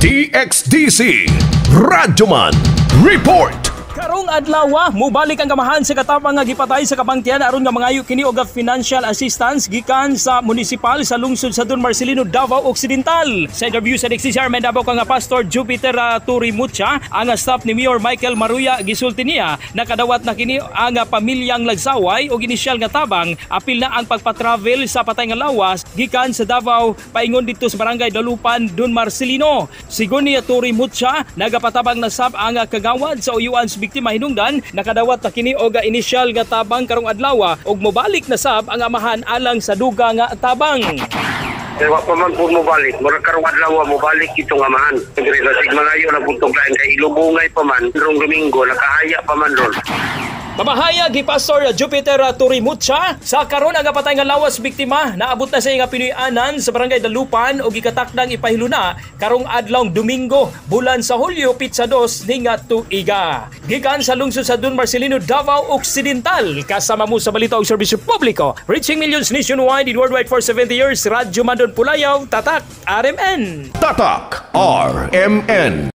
DXDC Radyoman Report. Karong adlaw, mubalik ang amahan sa katapang nga gipatay sa kabangtian aron nga mangayo kini og financial assistance gikan sa munisipal sa lungsod sa Don Marcelino, Davao Occidental. Sa interview sa DXDC RMN Davao nga Pastor Jupiter Turimucha, ang staff ni Mayor Michael Maruya, gisulti niya nakadawat na kini ang pamilyang Lagsaway og inisyal nga tabang, apil na ang pagpa-travel sa patay nga lawas gikan sa Davao paingon didto sa Barangay Dalupan, Don Marcelino. Sigon ni Turimucha, nagapatabang na sab ang kagawad sa uyuan sa biktima hinungdan nakadawat na kini og inisyal nga tabang karong adlaw ug mobalik na sab ang amahan alang sa duga nga tabang. Kaya wa pa man po mobalik. Murag karong adlaw mobalik itong amahan. Diri sa Sigmangayo na puntong lain kay ilubungay pa man rong Domingo, nakahaya pa man ron. Pamahayag ni Pastor Jupiter Turimucha, sa karon ang patay nga lawas biktima naabot na sa nga Pinoy-anan sa Barangay Dalupan ug gikatakdang ipahiluna karong adlawng Domingo, bulan sa Hulyo, pitsa 2 ninga tuiga. Gikan sa lungsod sa Don Marcelino, Davao Occidental, kasama mo sa balita og serbisyo publiko, reaching millions nationwide and worldwide for 70 years, Radyo Mandon Pulayaw, Tatak RMN. Tatak RMN.